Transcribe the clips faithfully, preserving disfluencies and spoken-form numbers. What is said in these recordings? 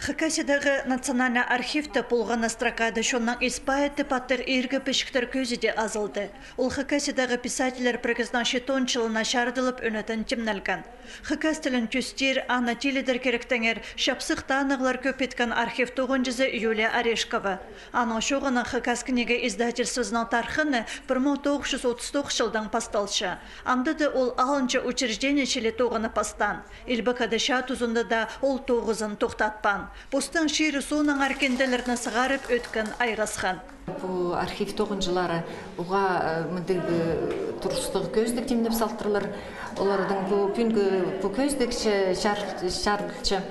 Хакасиядағы национальный архивте полған на строкада чонның ис-пайы тіп аттығ иргі пічіктер кӧзіде азылды. Ол Хакасиядағы писательлер пірігізінің читон чылына чарыдылып ӱнетін тимнелген. Хакас тілін тӧстир, аны тилідер киректеңер, чапсых танығлар кӧп иткен архив тоғынҷызы Юлия Орешкова. Аның чооғынаң Хакас книга издательствозының тархыны пір муң тоғыс чӱс отыс тоғыс чылдаң пасталча. Анда даа ол алынҷа учреждение чіли тоғынып пастаан. Илбек Ада чаа тузында даа ол тоғызын тохтатпаан. Постың чирі суунаңар кинделерні сығарып ӧткін айғасхан. Пу архив тоғынҷылары уғаа, э, мындағ, э, турыстығ кӧзідіг тимнеп салтырлар. Оларның пу, пӱӱнгі пу кӧзідігче чар-, чарылча,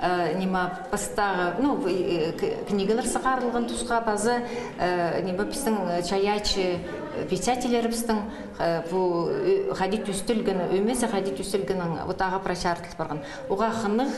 э, ниме, пастағы, ну, в-, э, к-, книгалар сығарылған тусха паза, э, ниме, пістің, э, чайаачы, э, писательлерібістің, э, пу, э, хайди тӧстелген, ӧмезі хайди тӧстелгенін вот ағаа прай чарыдыл парған. Уғаа хынығ.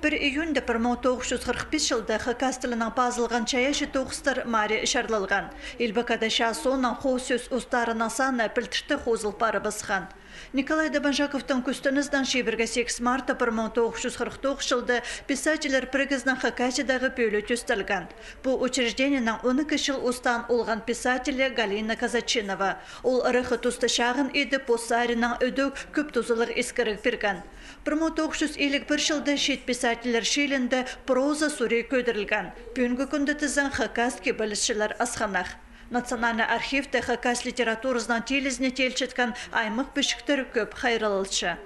Пір июньда пір муң тоғыс чӱс хырых пис чылда хакас тілінең пазылған чайаачы тоғыстар мари чарлалған. Илбек Ада чаа соонаң хоос сӧс устарының саны пілдіртіг хозыл парыбысхан. Николай Добанжаковтың кӱстенізінең чибіргі сигіс мартта пір муң тоғыс чӱс хырых тоғыс чылда писательлер пірігізінің Хакасиядағы пӧлии тӧстелген. Пу учреждениенің он ікі чыл устаан олған писателі Галина Казачинова. Ол ыраххы туста чағын идіп, пос саринаң ідӧк кӧп тузалығ искіріг пирген. Пір муң тоғыс чӱс илиг пір чылда чиит писательлер чиилінде проза сурии кӧдірілген. Пӱӱнгі кӱнде тізең хакас кибелісчілер асхынах. Национальный архивте хакас литературазының тилізіне тилчеткен аймах пічіктер кӧп хайраллалча.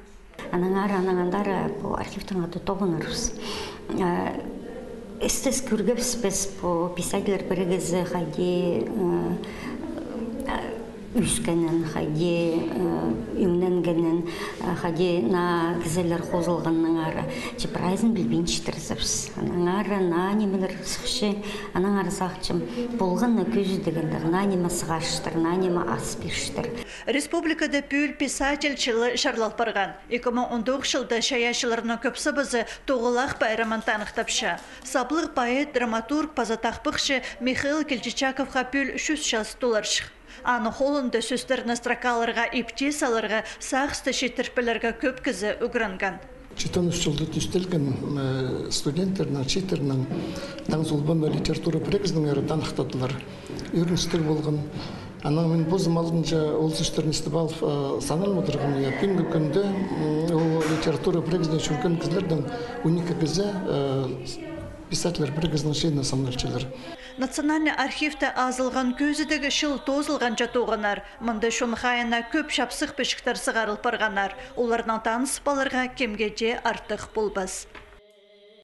Аннаңар, анаң андар пу архивтең ада тоғынарбыс. Э, істес кӧргебіс піс пу писательлер пірігізі хайди, э, э, ӧскенін, хайди, э, ӧңненгенін, э, хайди наа кізілер хозылғаннаңар, че прайзын пілбинчетірзібіс. Аннаңар наа нимелер сыхча, аннаңар сағынчам, полған на кӧзідіг андағ, наа ниме сығарчатыр, наа ниме ас пирчетір. Республикада пӱӱл писатель чылы чарлал парған. Ікі муң он тоғыс чылда чайаачыларның кӧп сыбызы Тоғылах пайрамын таныхтапча. Саблығ поэт, драматург паза тахпахчы Михаил Кильчичаковха пӱӱл чӱс час толарҷых. Аның холында сӧстерні строкаларға, иптее саларға, сағысты читіріп пілерге кӧп кізі ӱгренген. Читон ӱс чылда тӧстелген, э, студенттернің, чииттернің Таң Солбанова литература пірігізінеңер таныхтадылар. Ӧріністіг полған. Анаң мин позым алдынҷа ол сӧстерні истіп алып, э, санап одырғам, я, пӱӱнгі кӱнде, м, ол литература пірігізінде чӧрген кізілердең он ікі кізі, э, писательлер пірігізінің чииніне саналчалар. Национальный архивте азылған кӧзідіг чыл тоозылғанҷа тоғынар. Мында чон хайиина кӧп чапсых пічіктер сығарыл парғаннар. Оларнаң таныс поларға кемге дее артых полбас.